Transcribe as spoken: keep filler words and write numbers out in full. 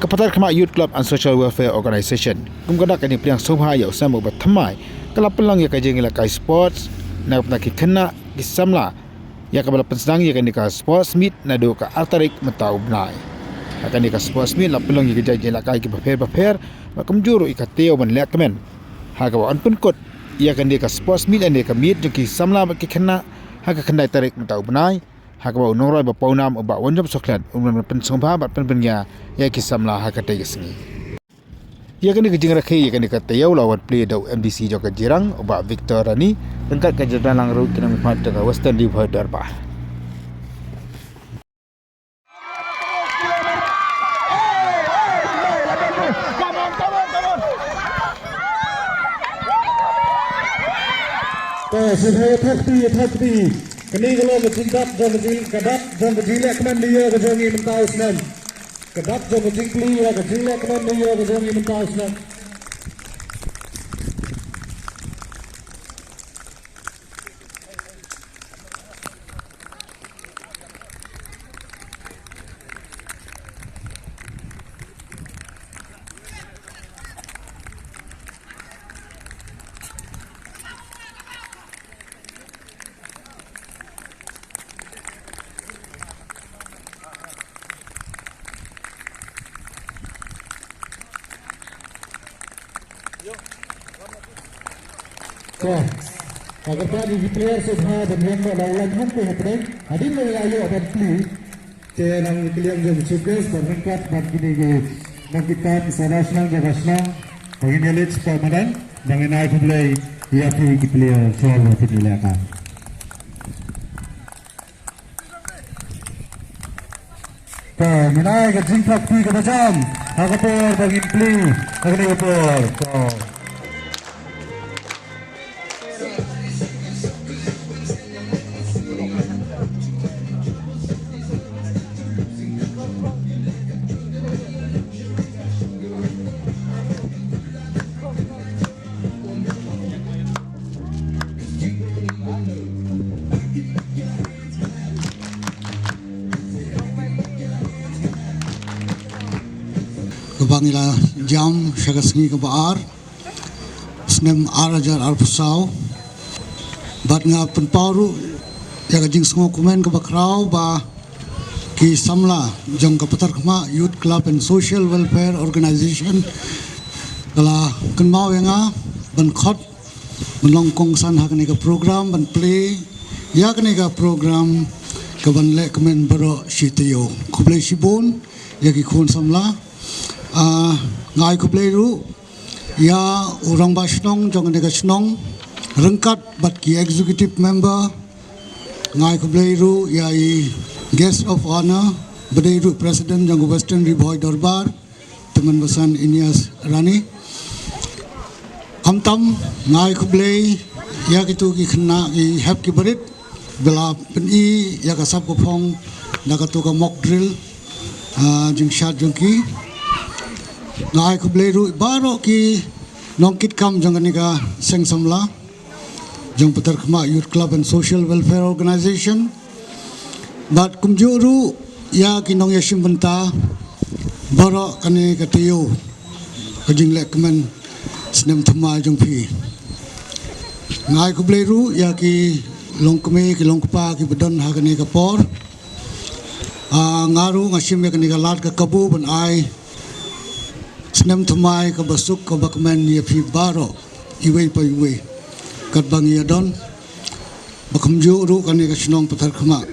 Ka Patarkhmah Youth Club and Social Welfare Organisation, kum ka dak kane ka pliang sngewbha ïa u snem uba thymmai, ka la pynlong ïa ka jingïalehkai sports na ka bynta ki khynnah ki samla, ïa kaba la pynsdang ïa kane ka sports meet naduh ka ar tarik mynta u bnai. Ha kane ka sports meet la pynlong ïa ki jait jingïalehkai kiba pher bapher, bad kumjuh ruh ïa ka taïew ban lehkmen, ha kaba yn pynkut ïa kane ka sports meet, ïa kane ka meet jong ki samla bad ki khynnah, ha ka khyndai tarik mynta u bnai, ha kaba u nongrwai ba pawnam u Bah Wanjop Sohkhlet un wan pynsngewbha bad pynbyrngia ïa ki samla ha katei ka sngi. Ïa kane ka jingrakhe ïa kane ka taïew la wan plie da u M D C jong ka Jirang, u Bah Victor Rani, ryngkat ka jingdon lang ruh ki nongmihkhmat jong ka Western Ri Bhoi Dorbar. To, sngewbha ïa thok kti, ïa thok kti. Kane ka long ka jingdap jong ka jing, ka dap jong ka jinglehkmen New Year ka jong ngi mynta u snem. Ka dap jong ka jingplie ïa ka jinglehkmen New Year ka jong ngi mynta u snem. To, ka kyrpad ïa ki player sngewbha ban ïeng noh na u lain hangtei hapdeng. Hadien ba la ïoh ban plie, te nang ïa ki liang jong chief guest ban ryngkat bad kine ki nongkitkhlieh sawdong shnong jong ka shnong, ba ngin ïa leit shapoh madan, ba ngin ai khublei ïa phi ki player sngewbha ban plie ïa ka. To, mynta ka jingthok kti kaba jam ha ka por ba ngin plie ha kane ka por. To. Kaba ngi la jam sha ka sngi kaba ar, snem ar hajar arphew saw. Bad nga pynpaw ruh ïa ka jingsngewkmen kaba khraw ba ki samla jong ka Patarkhmah Youth Club and Social Welfare Organization ka la kynmaw ïa nga ban khot, ban long kongsan ha kane ka program, ban plie ïa kane ka program, kaban lehkmen baroh shi taïew. Khublei shibun ïa ki khun samla. Ah, nga ai khublei ruh ïa u rangbah shnong jong kane ka shnong ryngkat bad ki executive member. Nga ai khublei ruh ïa i guest of honor, ba dei ruh president jong ka Western Ri Bhoi Dorbar, Tymmen Basan Ineas Rani. Khamtam nga ai khublei ïa kito ki khynnah ki hep ki barit ba la pyni ïa ka sap ka phong da kato ka mock drill, ah, jingshad jong ki. Nga ai khublei ruh baroh ki nongkitkam jong kane ka seng samla jong Patarkhmah Youth Club and Social Welfare Organization. Bad kumjuh ruh ïa ki nongïashim bynta baroh kane ka taïew ka jinglehkmen snem thymmai jong phi. Nga ai khublei ruh ïa ki longkmie ki longkpa kiba don ha kane ka por. Ah, nga ruh nga shim ïa kane ka lad ka kabu ban ai snem thymmai kaba suk kaba kmen ïa phi baroh, iwei pa iwei, katba ngi ïadon, ba kumjuh ruh kane ka shnong Patarkhmah.